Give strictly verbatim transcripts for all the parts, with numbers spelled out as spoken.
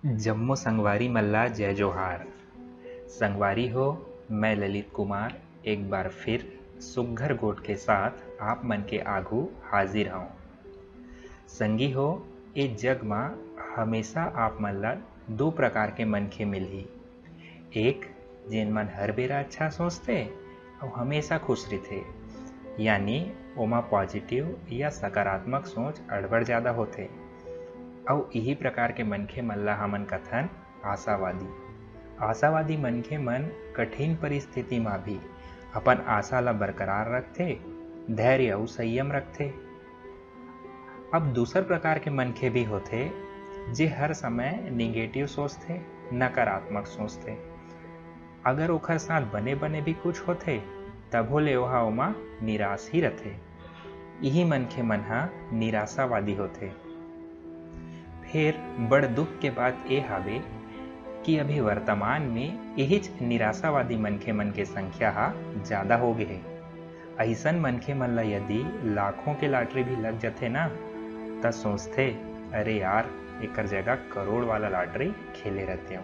जम्मो संगवारी मन ला जय जोहार। संगवारी हो, मैं ललित कुमार एक बार फिर सुग्घर गोठ के साथ आप मन के आघू हाजिर हौं। संगी हो, ए जग म हमेशा आप मन ला दो प्रकार के मनखे मिलही। एक, जेन मन हर बेरा अच्छा सोचथे अउ हमेशा खुश रहिथे, यानी ओमा पॉजिटिव या सकारात्मक सोच अड़बड़ ज्यादा होथे। अउ इही प्रकार के मनखे मन ला हमन कथन आशावादी। आशावादी मनखे मन कठिन परिस्थिति म भी अपन आशा ला बरकरार रखथे, धैर्य अउ संयम रखथे। अब दूसर प्रकार के मनखे भी होथे, जे हर समय नेगेटिव सोचथे, नकारात्मक सोचथे। अगर ओखर साथ बने-बने भी कुछ होथे, तभो ले ओहा ओमा निराश ही रथे। इही मनखे मन ह निराशावादी होथे। फेर बड़ दुख के बात ए हावे कि अभी वर्तमान में इहिच निराशावादी मनखे मन के संख्या ह ज्यादा हो गे हे। अइसन मनखे मन ल यदि लाखों के लॉटरी भी लग जथे ना, त सोचथे, "अरे यार, एकर जगह करोड़ वाला लॉटरी खेले रहतेंव।"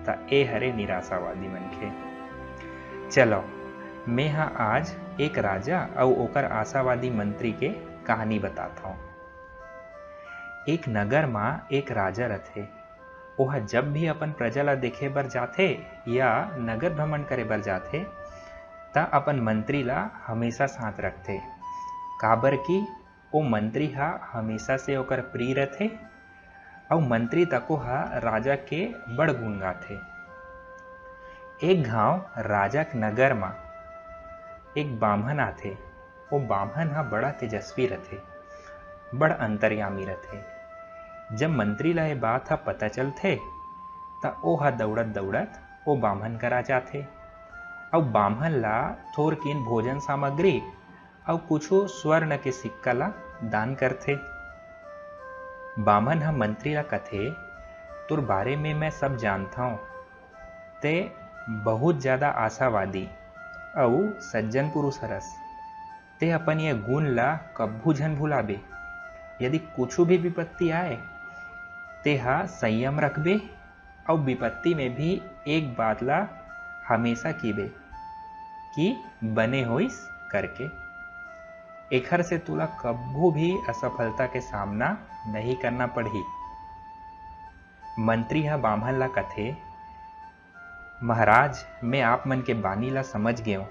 त ए हरे निराशावादी मनखे। चलो, मेंहा आज एक राजा अउ ओकर आशावादी मंत्री के कहानी बताथंव। एक नगर म एक राजा रथे। ओह जब भी अपन प्रजा ला देखे बर जाथे या नगर भ्रमण करे बर जाथे, त अपन मंत्री ला हमेशा साथ रखथे, काबर कि ओ मंत्री ह हमेशा से ओकर प्रिय रथे, अउ मंत्री तको ह राजा के बड़ गुण गाथे। एक घांव राजा के नगर म एक बाम्हन आथे। ओ बाम्हन ह बड़ा तेजस्वी रथे, बड़ अंतर्यामी रथे। जब मंत्री ला ए बात ह पता चलथे, त ओ ह दउड़त-दउड़त ओ बाम्हन करा जाथे, अउ बाम्हन ला थोरकिन भोजन सामग्री अउ कुछु स्वर्ण के सिक्का ला दान करथे। बाम्हन ह मंत्री ला कथे, "तोर बारे में मैं सब जानथंव। तैं बहुत ज्यादा आशावादी अउ सज्जन पुरुष हरस। तैं अपन ये गुण ला कभू झन भुलाबे। यदि कुछु भी विपत्ति आए, तैं ह संयम रखबे अउ विपत्ति में भी एक बात ला हमेशा किबे कि बने होइस करके। एखर से तोला कभू भी असफलता के सामना नहीं करना पड़ही।" मंत्री ह बाम्हन ला कथे, "महाराज, मैं आप मन के बानी ला समझ गेंव,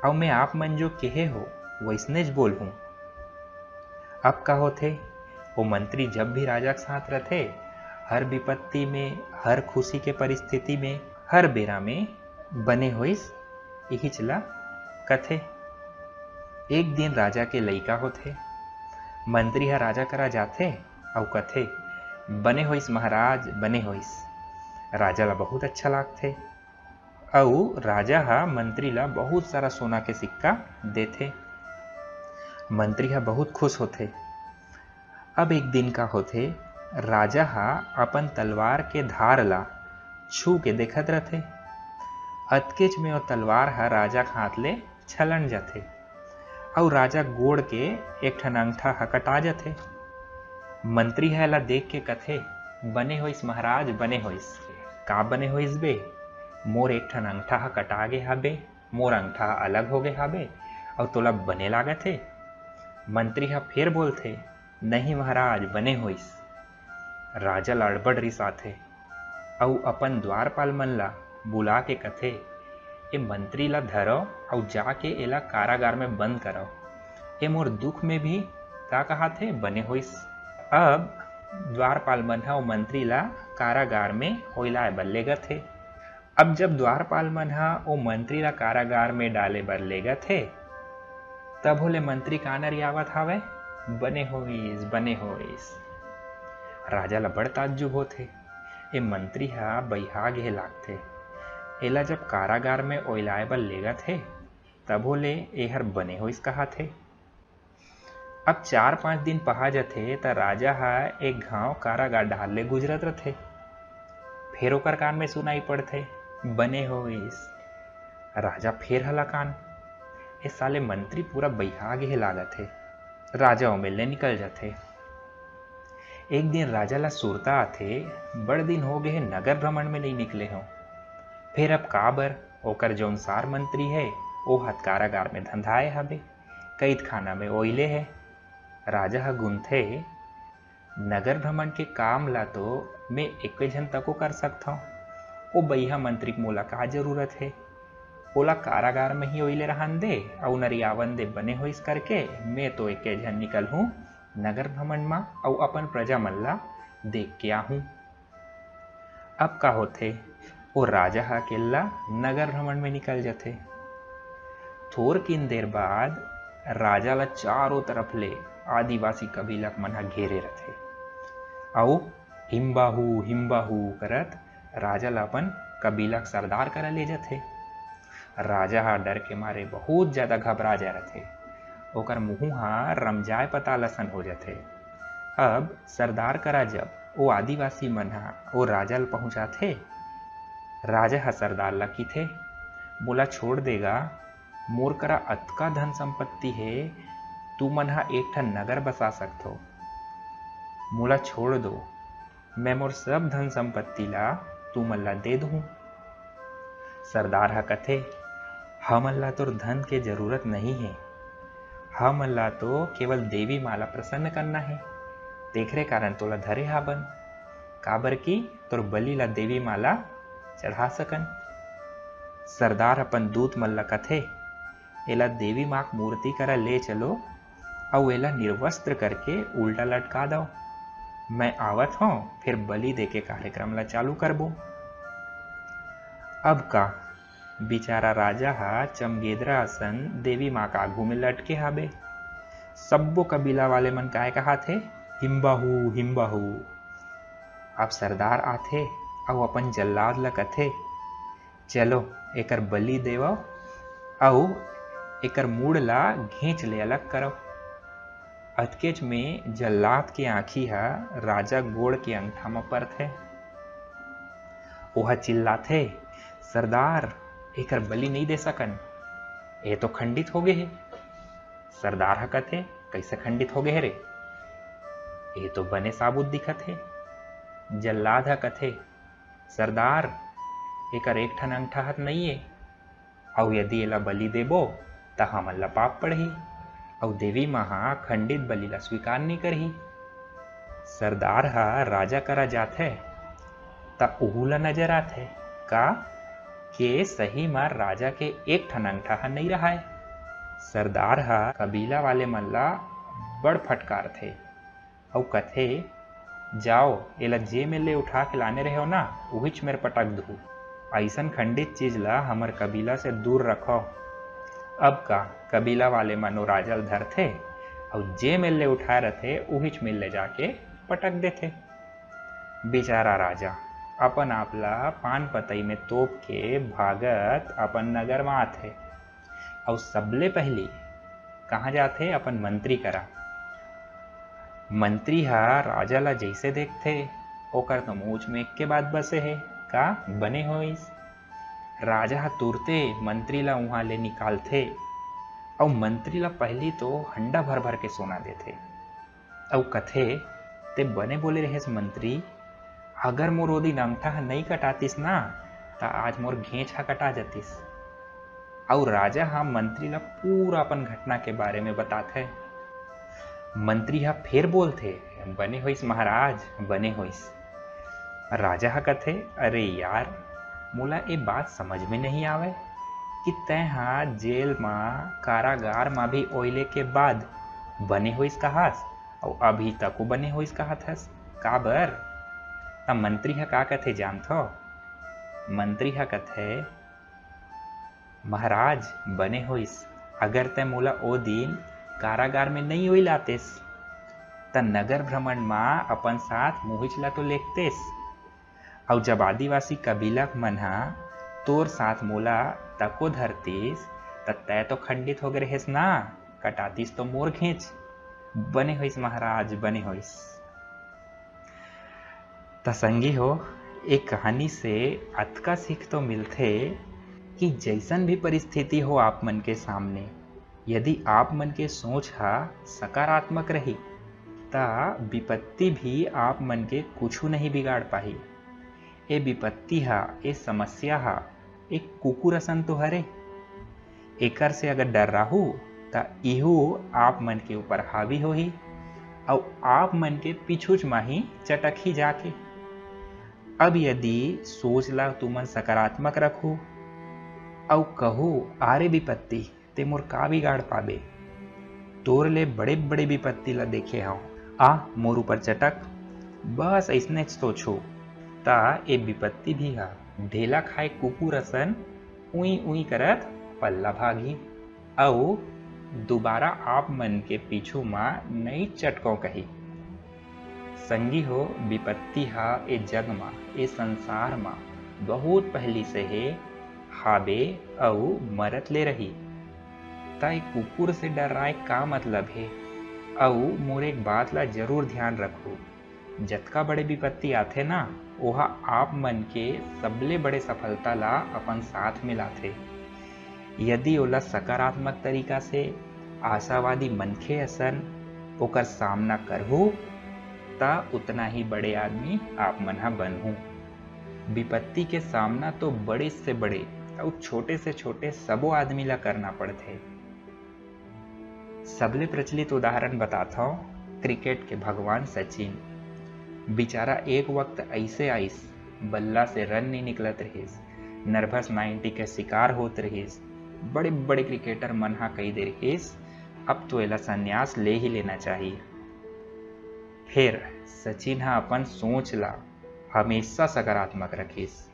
अउ मैं आप मन जो केहे हो, वइसनेच बोलहूं।" अब का होथे, ओ मंत्री जब भी राजा के साथ रथे, हर विपत्ति में, हर खुशी के परिस्थिति में, हर बेरा में बने होइस, इहिच ला कथे। एक दिन राजा के लइका होथे, मंत्री ह राजा करा जाथे अउ कथे, "बने होइस महाराज, बने होइस।" राजा ला बहुत अच्छा लागथे अउ राजा ह मंत्री ला बहुत सारा सोना के सिक्का देथे। मंत्री ह बहुत खुश होथे। अब एक दिन का होथे, राजा ह अपन तलवार के धार ला छू के देखत रथे। अतकेच में ओ तलवार ह राजा के हाथ ले छलन जाथे अउ राजा गोड़ के एक ठन अंगठा ह कटा जाथे। मंत्री ह एला देख के कथे, "बने होइस महाराज, बने होइस।" "का बने होइस बे? मोर एक ठन अंगठा ह कटा गे हाबे, मोर अंगठा ह अलग हो गे हाबे, अउ तोला बने लागत हे?" मंत्री ह फेर बोलथे, "नहीं महाराज, बने होइस।" राजा ला अड़बड़ रिस आथे अउ अपन द्वारपाल मन ला बुला के कथे, "ए मंत्री ला धरव अउ जाके एला कारागार में बंद करव। ए मोर दुख में भी का कहाथे, बने होइस।" अब द्वारपाल मन ह ओ मंत्री ला कारागार में ओइलाए बर लेगथे। अब जब द्वारपाल मन ह ओ मंत्री ला कारागार में डाले बर लेगथे, तभो ले मंत्री कानर आवत हावय, "बने होइस, बने होइस।" राजा ला बड़ ताज्जुब होथे। ए मंत्री ह बइहा गे हे लागथे। एला जब कारागार में ओइलाए बर लेगथे, तभो ले एहर बने होइस कहाथे। अब चार पांच दिन पहा जथे, त राजा ह एक घांव कारागार डहार ले गुजरत रथे। फेर ओकर कान में सुनाई पड़थे, "बने होइस।" राजा फेर हलाकान। ए साले मंत्री पूरा बइहा गे हे लागत हे। राजा ओमेर ले निकल जथे। एक दिन राजा ला सुरता आथे, बड़ दिन हो गए हे, नगर भ्रमण में नहीं निकले हो। फिर अब काबर, ओकर जौन सार मंत्री है, ओ हत कारागार में धंधाए हवे, कैद खाना में ओइले है। राजा ह गुनथे, नगर भ्रमण के काम ला तो मैं एके झन तको कर सकथव। ओ बइहा मंत्री के मोला का जरूरत है? ओला कारागार में ही ओइले रहन दे, अउ नरियावन दे, बने होइस करके। मैं तो एके झन निकल हूँ नगर भ्रमण मा, अउ अपन प्रजा मन ला देख के आहूँ। अब का होथे, ओ राजा ह अकेल्ला नगर भ्रमण में निकल जथे। थोरकिन देर बाद राजा ला चारों तरफ ले आदिवासी कबीला मन ह घेरे रथे, अउ हिम्बाहू, हिम्बाहू करत राजा ला अपन कबीला के सरदार करा ले जथे। राजा ह डर के मारे बहुत ज्यादा घबरा जा रथे। ओकर मुंह ह रमजाय पताल असन हो जथे। अब सरदार करा जब ओ आदिवासी मन ह ओ राजा ल पहुंचाथे, राजा ह सरदार ल किथे, "मोला छोड़ देगा, मोर करा अतका धन संपत्ति हे, तुमन ह एक ठन नगर बसा सकथो। मोला छोड़ दो, मैं मोर सब धन संपत्ति ला तुमन ला दे दूं।" सरदार ह कथे, "हमन ला तोर धन के जरूरत नहीं हे, हमन ला तो केवल देवी माँ ला प्रसन्न करना हे, तेखरे कारण तोला धरे हाबन, काबर कि तोर बलि ला देवी माँ ला चढ़ा सकन।" सरदार अपन दूत मन ला कथे, "एला देवी माँ के मूर्ति करा ले चलो, अउ एला निर्वस्त्र करके उल्टा लटका दव। मैं आवत हौं, फिर बलि देके कार्यक्रम ला चालू करबो।" अब का, बिचारा राजा ह चमगेदरा असन देवी माँ का आघू में लटके हाबे। सब्बो कबीला वाले मन काय कहाथे, "हिम्बाहू, हिम्बाहू।" अब सरदार आथे अउ अपन जल्लाद ल कथे, "चलो, एकर बलि देवव अउ एकर मूड़ ला घेंच ले अलग करव।" अतकेच में जल्लाद के आँखी ह राजा गोड़ के अंगठा म परथे। ओह चिल्लाथे, "सरदार, एकर बलि नइ दे सकन, ए तो खंडित हो गे हे।" सरदार ह कथे, "कइसे खंडित हो गे हे रे? ए तो बने साबुत दिखत हे।" जल्लाद ह कथे, "सरदार, एकर एक ठन अंगठा हत नइये, अउ यदि एला बलि देबो, त हमन ला पाप पड़ही, अउ देवी माँ ह खंडित बलि ला स्वीकार नइ करही।" सरदार ह राजा करा जाथे, त उहू ला नजर आथे का के सही म राजा के एक ठन अंगठा ह नइ रहाय। सरदार ह कबीला वाले मन ला बड़ फटकारथे। अउ कथे, "जाओ, एला जे मेर ले उठा के लाने रहेव ना, उहीच मेर पटक दुहू। अइसन खंडित चीज ला हमर कबीला से दूर रखव।" अब का, कबीला वाले मन ओ राजा ल धरथे, अउ जे मेर ले उठाए रथे, उहीच मेर ले जाके पटक देथे। बेचारा राजा अपन आप ला पान पतई में तोप के भागत अपन नगर म आथे। अउ सबले पहिली कहाँ जाथे? अपन मंत्री करा। मंत्री ह राजा ला जइसे देखथे, ओकर तो मुंह में एके बात बसे हे, "का बने होइस?" राजा ह तुरते मंत्री ला उहाँ ले निकालथे अउ मंत्री ला पहिली तो हंडा भर भर के सोना देथे। अउ कथे, "ते बने बोले रहेस मंत्री, अगर मोर ओ दिन अंगठा ह नइ कटातिस ना, त आज मोर घेंच ह कटा जतिस।" अउ राजा ह मंत्री ल पूरा अपन घटना के बारे में बताथे। मंत्री ह फेर बोलथे, "बने होइस महाराज, बने होइस।" राजा ह कथे, "अरे यार, मोला ए बात समझ में नहीं आवय कि तैं ह जेल म, कारागार म भी ओइले के बाद बने होइस कहास, अउ अभी तको बने होइस कहत हस, काबर?" त मंत्री ह का कथे जानथव? मंत्री ह कथे, "महाराज, बने होइस, अगर तैं मोला ओ दिन कारागार में नइ ओइलातेस, त नगर भ्रमण म अपन साथ मुहिच ला तो लेगतेस।" अउ जब आदिवासी कबीला मन ह तोर साथ मोला तको धरतिस, त तैं तो खंडित हो गे रहेस ना, कटातिस तो मोर घेंच। बने होइस महाराज, बने होइस। त संगी हो, एक कहानी से अतका सीख तो मिलथे कि जैसन भी परिस्थिति हो आप मन के सामने, यदि आप मन के सोच ह सकारात्मक रही, त विपत्ति भी आप मन के कुछु नहीं बिगाड़ पाही। ए विपत्ति हा, ए समस्या हा एक कुकुर असन तो हरे। एकर से अगर डर्राहू, त इहू आप मन के ऊपर हावी होही, अउ आप मन के पीछूच म ही चटकही जाके। अब यदि सोच ला तुमन सकारात्मक रखहू, अउ कहू, "आरे विपत्ति, ते मोर का बिगाड़ पाबे? तोर ले बड़े-बड़े विपत्ति ला देखे हंव, आ मोर ऊपर चटक।" बस अइसने सोचहू, त ए विपत्ति भी हा ढेला खाए कुकुर असन उई उई करत पल्ला भागही, अउ दुबारा आप मन के पीछू म नई चटकव कही। संगी हो, विपत्ति हा ए जग म, ए संसार म बहुत पहिली से हे, हाबे अउ मरत ले रही। त ए कुकुर से डर्राए का मतलब हे? अउ मोर एक बात ला जरूर ध्यान रखहू, जतका बड़े विपत्ति आथे ना, ओहा आप मन के सबले बड़े सफलता ला अपन साथ मिलाथे। यदि ओला सकारात्मक तरीका से, आशावादी मनखे असन ओकर सामना करहू, त उतना ही बड़े आदमी आप मन ह बनहू। विपत्ति के सामना तो बड़े से बड़े अउ छोटे से छोटे सबो आदमी ला करना पड़थे। सबले प्रचलित उदाहरण बतात हव, क्रिकेट के भगवान सचिन। बिचारा एक वक्त अइसे आइस, बल्ला से रन नइ निकलत रहिस, नर्वस नाइंटी के शिकार होत रहिस, बड़े-बड़े क्रिकेटर मन ह कहि दे रहिस, "अब तो एला संन्यास ले ही लेना चाही।" फेर सचिन ह अपन सोच ला हमेशा सकारात्मक रखिस,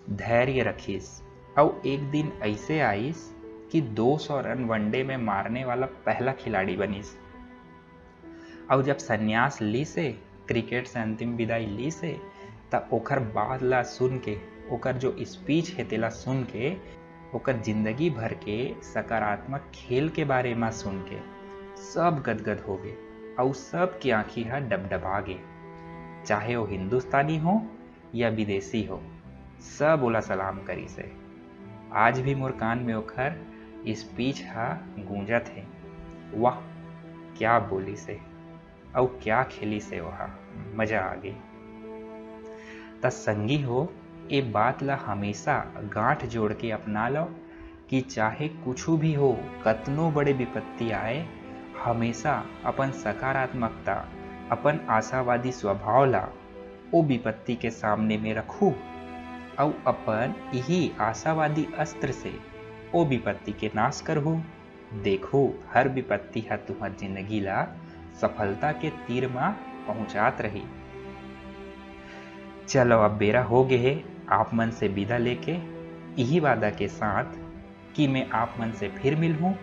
धैर्य रखिस, अउ एक दिन अइसे आइस कि दो सौ रन वनडे में मारने वाला पहला खिलाड़ी बनिस। अउ जब संन्यास लीस हे, क्रिकेट से अंतिम विदाई लीस हे, त ओकर बात ला सुन के, ओकर जो स्पीच हे तेला सुन के, ओकर जिंदगी भर के सकारात्मक खेल के बारे म सुन के सब गदगद हो गे, अउ सब के आंखी ह डबडबा गे। चाहे वो हिंदुस्तानी हो या विदेशी हो, सब ओला सलाम करिस हे। आज भी मोर कान में ओखर स्पीच ह गूंजत हे। वाह, क्या बोलिस हे, अउ क्या खेलिस हे ओहा, मजा आ गे। त संगी हो, ए बात ला हमेशा गांठ जोड़ के अपना लो कि चाहे कुछु भी हो, कतनो बड़े विपत्ति आए, हमेशा अपन सकारात्मकता, अपन आशावादी स्वभाव ला ओ विपत्ति के सामने में रखू, अउ अपन इही आशावादी अस्त्र से ओ विपत्ति के नाश करहू। देखो, हर विपत्ति ह तुंहर जिंदगी ला सफलता के तीर म पहुंचात रही। चलो, अब बेरा हो गे हे आप मन से विदा लेके, इही वादा के साथ कि मैं आप मन से फिर मिलहूं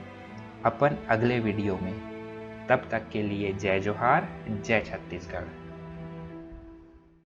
अपन अगले वीडियो में। तब तक के लिए जय जोहार, जय छत्तीसगढ़।